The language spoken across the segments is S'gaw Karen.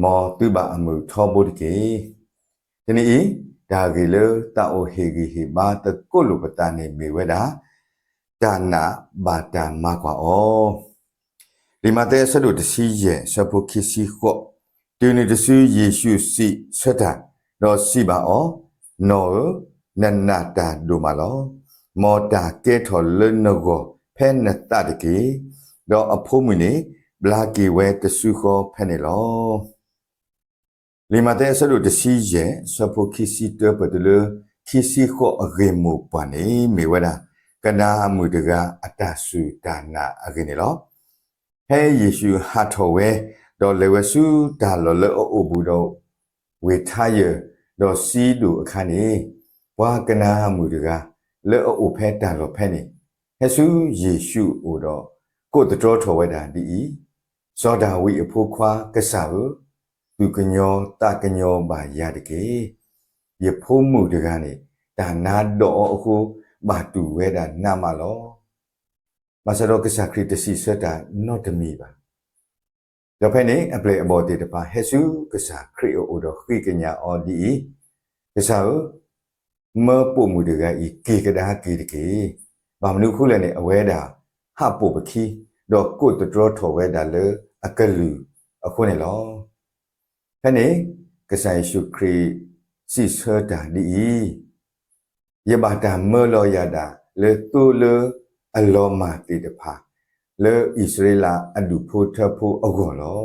မ်သုဘၣ်အမုာ်ထီဘိတက့ၢ်. တနံၤအံၤ, တၢ်ဂ့ၢ်လၢသးအိၣ်ဟ့ၣ်ဂံၢ်ဟ့ၣ်ဘါသကိးလိာ်ပသးန့ၣ်မ့ၢ်ဝဲဒၣ်, တၢ်နာ်ဘၣ်တၢ်မၤကွၢ်အီၤ. လံာ်မးသဲအဆၢဒိၣ်တဆံယဲၢ် အဆၢဖိခံဆံဃိး, တုၤနုၤတစုယ့ၣ်ၡူးစံးဆၢတၢ်, ဒီးစံးဘၣ်အီၤ, နီၢ်ဧၢ, နနာ်တၢ်ဒိၣ်မးလီၤ. မ်တၢ်ကဲထီၣ်လၢနဂီၢ်ဖဲနသးတက့ၢ်. ဒီးအဖိမုၣ်န့ၣ် ဘျါက့ၤဝဲတစုဃီဖဲန့ၣ်လီၤ. လံာ်မးသဲအဆၢဒိၣ်တဆံယဲၢ် အဆၢဖိခံဆံတၢ ပတုၤလၢ ခံဆံဃိးအဂ့ၢ်မိၢ်ပှၢ်န့ၣ် မ့ၢ်ဝဲဒၣ် ကနၤအမုၣ်တဂၤအတၢ်စူၢ်တၢ်နာ်အဂ့ၢ်န့ၣ်လီၤ. ဖဲယ့ၣ်ၡူးဟးထီၣ်ဝဲ, ဒီးလဲၤဝဲဆူတၢ်လီၢ်လၢအအိၣ်ဘူးဒီး ဝ့ၢ်ထါယၢၢ်, ဒီးစံဒိၣ်အခါန့ၣ်, ပှၤကနၤအမုၣ်တဂၤ လၢအအိၣ်ဖဲတၢ်လီၢ်ဖဲန့ၣ်, ဟဲဆူယ့ၣ်ၡူးအအိၣ်ဒီး ကိးသတြီထီၣ်ဝဲဒၣ်ဒ်အံၤ, စီၤဒၤဝံးအဖိခွါကစၢ်ဧၢ, သူၣ်ကညီၤသးကညီၤဘၣ်ယၤတက့ၢ်. ယဖိမုၣ်တဂၤန့ၣ် တၢ်နါဒိၣ်အီၤအဃိ ဘၣ်တူၢ်ဝဲဒၣ်နးမးလီၤ. ဘၣ်ဆၣ်ဒီးကစၢ်ခရံာ်တစံးဆၢတၢ်နီတမံၤဘၣ်. ဒီးဖဲန့ၣ် အပျဲၢ်အဘီၣ်သ့ၣ်တဖၣ်ဟဲဆူကစၢ်ခရံာ်အအိၣ်ဒီးဃ့ကညးအီၤဒ်အံၤ, ကစၢ်ဧၢ, မၢပိာ်မုၣ်တဂၤအံၤက့ၤကဒါက့ၤတက့ၢ်. ဘၣ်မနုၤအဃိလဲၣ်န့ၣ် အဝဲဒၣ်ဟးပိာ်ပခံ, ဒီးကိးသတြီထီၣ်ဝဲဒၣ်လၢအကလုၢ်အဃိန့ၣ်လီၤ. ဖဲန့ၣ် ကစၢ်ယ့ၣ်ၡူးခရံာ်စံးဆၢတၢ်ဒ်အံၤ, ယဘၣ်တၢ်မၢလီၤယၤဒၣ်လၢသိလၢအလီၤမၢ်သ့ၣ်တဖၣ် လၢအံၣ်စရ့လးအဒူၣ်ဖိထၢဖိအဂီၢ်လီၤ.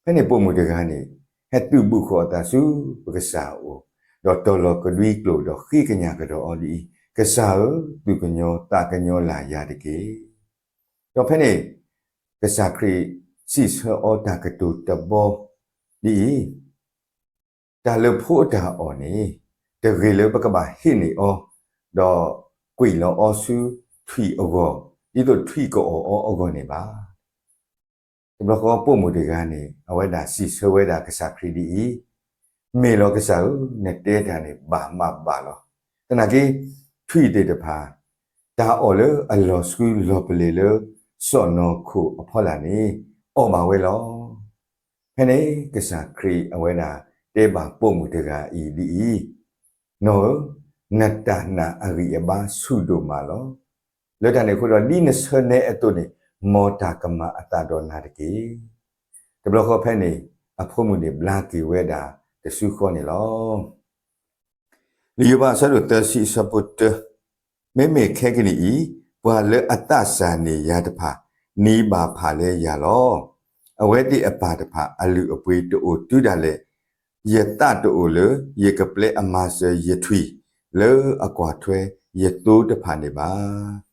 ဖဲန့ၣ်ပိာ်မုၣ်တဂၤန့ၣ် ဟဲသုးဘူးဃီၤအသးဆူပကစၢ်အအိၣ်, ဒီးတီၤလီၤကဒွံကျိာ်ဒီးဃ့ကညးကဒီးအီၤဒ်အံၤ, ကစၢ်ဧၢ, သူၣ်ကညီၤသးကညီၤလၢ်ယၤတက့ၢ်. ဒီးဖဲန့ၣ် ကစၢ်ခရံာ်စံးဆၢအီၤတၢ်ကတိၤတဘီဒ်အံၤ, တၢ်လၢဖိအတၢ်အီၣ်န့ၣ် တဂ့ၤလၢပကဘၣ်ဟ့ၣ်န့ၢ်အီၤ, ဒီးကွံာ်လီၤအီၤဆူထွံၣ်အဂီၢ်, ဒ်သိးထွံၣ်ကအီၣ်အီၤအဂီၢ်န့ၣ်ဘၣ်. တဘျီဃီပိာ်မုၣ်တဂၤန့ၣ် အဝဲဒၣ်စံးဆၢဝဲဒၣ်ကစၢ်ခရံာ်ဒ်အံၤ, မ့ၢ်လီၤကစၢ်ဧၢ, နတဲတၢ်န့ၣ် ဘၣ်မးဘၣ်လီၤ. သနာ်က့ ထွံၣ်သ့ၣ်တဖၣ် တၢ်အီၣ်လၢအလီၤဆှုလီၤပလ့ၤလၢ စီၣ်နီၤခိၣ်အဖီလာ်န့ၣ် အီၣ်ဘၣ်ဝဲလီၤ. ဖဲန့ၣ်ကစၢ်ခရံာ်အဝဲဒၣ်တဲဘၣ်ပိာ်မုၣ်တဂၤအံၤဒ်အံၤ, နီၢ်ဧၢ, နတၢ်နာ်အဂံၢ်အဘါဆူၣ်ဒိၣ်မးလီၤ. လၢတၢ်န့ၣ်အဃိဒီး ဒ်နဆၢနဲအသိးန့ၣ် မ်တၢ်ကမၤအသးဒီးနၤတက့ၢ်. တဘျီဃီဖဲန့ၣ် အဖိမုၣ်န့ၣ်ဘျါက့ၤဝဲဒၣ်တစုဃီန့ၣ်လီၤ. လံာ်ယိၤဘးအဆၢဒိၣ်သၢဆံအဆၢဖိတၢ, မ့မ့ၢ်ခဲကနံၣ်အံၤ ပှၤလၢအသးစၢ်န့ၢ်ယၤတဖၣ် နံၤဘၣ်ဖၣ်လၢယၤလီၤ. အဝဲသ့ၣ်အပၢ်တဖၣ်အလုၢ်အပှ့ၤတအိၣ်တုၤဒၣ်လဲာ်, ယသးတအိၣ်လၢယကပျဲအမၤစၢၤယထွံၣ် လၢအကွၢ်ထွဲယသိတဖၣ်န့ၣ်ဘၣ်.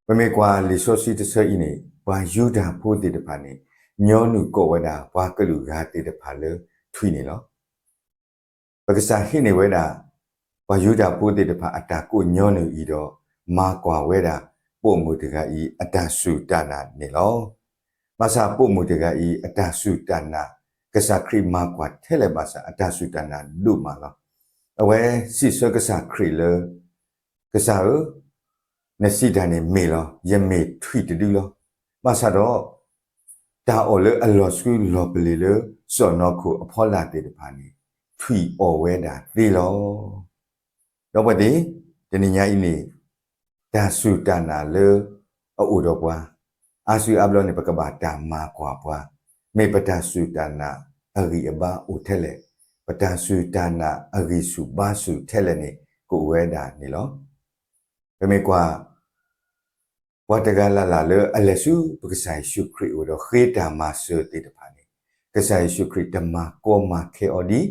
ပမ့ၢ်ကွၢ်လံာ်စီဆှံတဆၢအံၤန့ၣ် ပှၤယူဒၤဖိသ့ၣ်တဖၣ်န့ၣ် ညီနုၢ်ကိးဝဲဒၣ်ပှၤကလုာ်ဂၤသ့ၣ်တဖၣ်လၢထွံၣ်န့ၣ်လီၤ. ပကစၢ်ဟံးန့ၢ်ဝဲဒၣ် ပှၤယူဒၤဖိသ့ၣ်တဖၣ်အတၢ်ကိးညီနုၢ်အံၤဒီး မၤကွၢ်ဝဲဒၣ် ပိာ်မုၣ်တဂၤအံၤအတၢ်စူၢ်တၢ်နာ်န့ၣ်လီၤ. ဘၣ်ဆၣ်ပိာ်မုၣ်တဂၤအံၤအတၢ်စူၢ်တၢ်နာ် ကစၢ်ခရံာ်မၤကွၢ်ထဲလဲၣ်ဘၣ်ဆၣ် အတၢ်စူၢ်တၢ်နာ်ဒိၣ်မးလီၤ. အဝဲစံးဆၢကစၢ်ခရံာ်လၢ ကစၢ်ဧၢ, နစံးတၢ်န့ၣ်မ့ၢ်လီၤ. ယမ့ၢ်ထွံၣ်တဒုလီၤ. ဘၣ်ဆၣ်ဒီး တၢ်အီၣ်လၢအလီၤဆှုလီၤပလ့ၤလၢ စီၣ်နီၤခိၣ်အဖီလာ်သ့ၣ်တဖၣ်န့ၣ် ထွံၣ်အီၣ်ဝဲဒၣ်သ့လီၤ. ဒီးပဝဲသ့ၣ် တနံၤညါအံၤန့ၣ် တၢ်စူၢ်တၢ်နာ်လၢအအိၣ်ဒီးပှၤ အါစုအါဘျီန့ၣ် ပကဘၣ်တၢ်မၤကွၢ်ပှၤ, မ့ၢ်ပတၢ်စူၢ်တၢ်နာ်အဂံၢ်အဘါအိၣ်ထဲလဲၣ်, ပတၢ်စူၢ်တၢ်နာ်အဂံၢ်ဆူၣ်ဘါဆူၣ်ထဲလဲၣ်န့ၣ် ကအိၣ်ဝဲဒၣ်န့ၣ်လီၤ. ပမ့ၢ်ကွၢ် ပှၤတဂၤလၢ်လၢ်လၢအလဲၤဆူပကစၢ်ယ့ၣ်ၡူးခရံာ်အအိၣ်ဒီးဃ့တၢ်မၤစၢၤသ့ၣ်တဖၣ်န့ၣ် ကစၢ်ယ့ၣ်ၡူးခရံာ်တမၤကီမၤခဲအီၤဒ်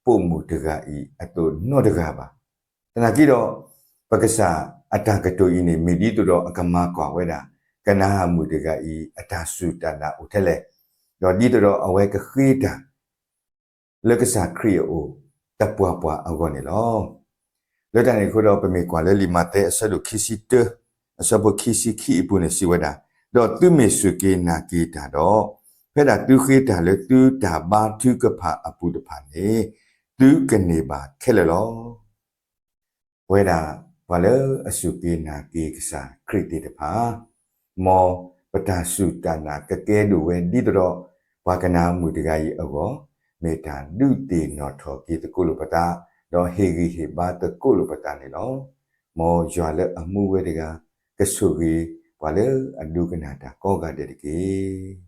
ပိာ်မုၣ်တဂၤအံၤအသိးနီတဂၤဘၣ်. သနာ်က့ဒီး ပကစၢ်အတၢ်ကတိၤအံၤန့ၣ် မ့ၢ်ဒ်သိးဒီးအကမၤကွၢ်ဝဲဒၣ် ကနၤအမုၣ်တဂၤအံၤအတၢ်စူၢ်တၢ်နာ်အိၣ်ထဲလဲၣ်, ဒီးဒ်သိးဒီးအဝဲကဃ့တၢ် လၢကစၢ်ခရံာ်အအိၣ် တပှၢ်ပှၢ်အဂီၢ်န့ၣ်လီၤ. လၢတၢ်န့ၣ်အဃိဒီး ပမ့ၢ်ကွၢ်လၢလံာ်မးသဲအဆၢဒိၣ်ခံဆံတၢ အဆၢဖိခံဆံခံအပူၤန့ၣ်စံးဝဲဒၣ်, ဒီးသုမ့ၢ်စူၢ်က့ၤနာ်က့ၤတၢ်ဒီး, ဖဲဒၣ်သုဃ့တၢ်လၢသုတၢ်ဘါထုကဖၣ်အပူၤတဖၣ်န့ၣ် သုကန့ၢ်ဘၣ်ခဲလၢာ်လီၤ. ပဝဲဒၣ်ပှၤလၢအစူၢ်က့ၤနာ်က့ၤကစၢ်ခရံာ်သ့ၣ်တဖၣ် မ်ပတၢ်စူၢ်တၢ်နာ်ကကဲဒိၣ်ဝဲဒ်သိးဒီး ပှၤကနၣ်မုၣ်တဂၤအံၤအဂီၢ်, မ့ၢ်တၢ်ဒုးသ့ၣ်နီၣ်ထီၣ်က့ၤသကိးလိာ်ပသး, ဒီးဟ့ၣ်ဂံၢ်ဟ့ၣ်ဘါသကိးလိာ်ပသးန့ၣ်လီၤ. မ်ယွၤလၢအမူဝဲတဂၤ, ကဆိၣ်ဂ့ၤပှၤလၢအဒိကနၣ်တၢ်ကိးဂၤဒဲးတက့ၢ်.